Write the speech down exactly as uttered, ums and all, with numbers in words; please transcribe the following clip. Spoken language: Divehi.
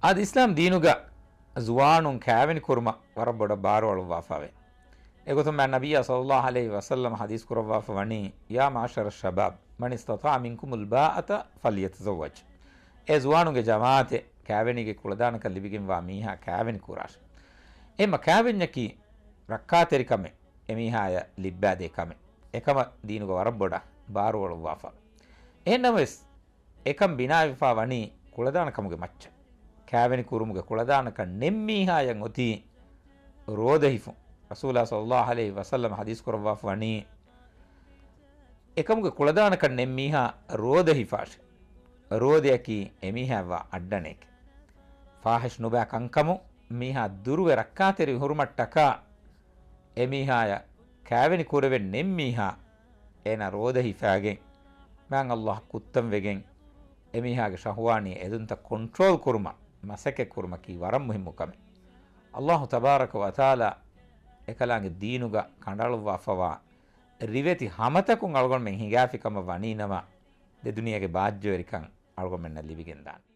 އަދި އިސްލާމް ދީނުގަ ޒުވާނުން ކާވެނި ކުރުމަށް ވަރަށް ބޮޑަށް ބާރުއަޅުއްވާފަވޭ. އެގޮތުން މާތް ނަބިއްޔާ ޞައްލައްލާހު ޢަލައިހި ވަސައްލަމަ ޙަދީޘް ކުރައްވާފަ ވަނީ، يا معشر الشباب من استطاع منكم الباءة فليتزوج. އޭ ޒުވާނުންގެ ޖަމާޢަތެއް، ކާވެނީގެ ކުޅަދާނަކަން ލިބިގެންވާ މީހާ ކާވެނި ކުރާށި. އެހެންމަ ކާވެންޏަކީ ރައްކާތެރިކަމެއް، އެމީހާޔަށް ލިއްބާދޭ ކަމެއް. އެކަމަށް ދީނުގަ ވަރަށް ބޮޑަށް ބާރުއަޅުއްވާފަ. އެހެންނަމަވެސް، އެކަން ބިނާވެފާ ވަނީ ކުޅަދާނަކަމުގެ މައްޗަށް. ކާވެނި ކުރުމުގެ ކުޅަދާނަކަން ނެތް މީހާޔަށް އޮތީ ރޯދަ ހިފުން. ރަސޫލާ ޞައްލައްލާހު ޢަލައިހި ވަސައްލަމަ ޙަދީޘް ކުރައްވާފަ ވަނީ، އެކަމުގެ ކުޅަދާނަކަން ނެތް މީހާ ރޯދަ ހިފާށި. ރޯދަޔަކީ އެމީހާއަށްވާ އައްޑަނެއް. ފާޙިޝް ނުބާ ކަންކަމުން މީހާ ދުރުވެ ރައްކާތެރި ހުރުމަށްޓަކާ، އެމީހާޔަށް ކާވެނި ކުރެވެން ނެތް މީހާ، އޭނާ ރޯދަ ހިފާގެން، މާތް ﷲ އަށް ކުއްތަން ވެގެން، އެމީހާގެ ޝަހުވާނީ އެދުންތައް ކޮންޓްރޯލް ކުރުމަށް މަސައްކަތް ކުރުމަކީ ވަރަށް މުހިއްމު ކަމެއް. ﷲ ތަބާރަކަ ވަތަޢާލާ އެކަލާނގެ ދީނުގަ ކަނޑައަޅުއްވާފަވާ ރިވެތި ހަމަތަކުން އަޅުގަނޑުމެން ހިނގާފި ކަމަށް ވަނީނަމަ، ދެ ދުނިޔޭގެ ބާއްޖަވެރިކަން އަޅުގަނޑުމެންނަށް ލިބިގެންދާނެ.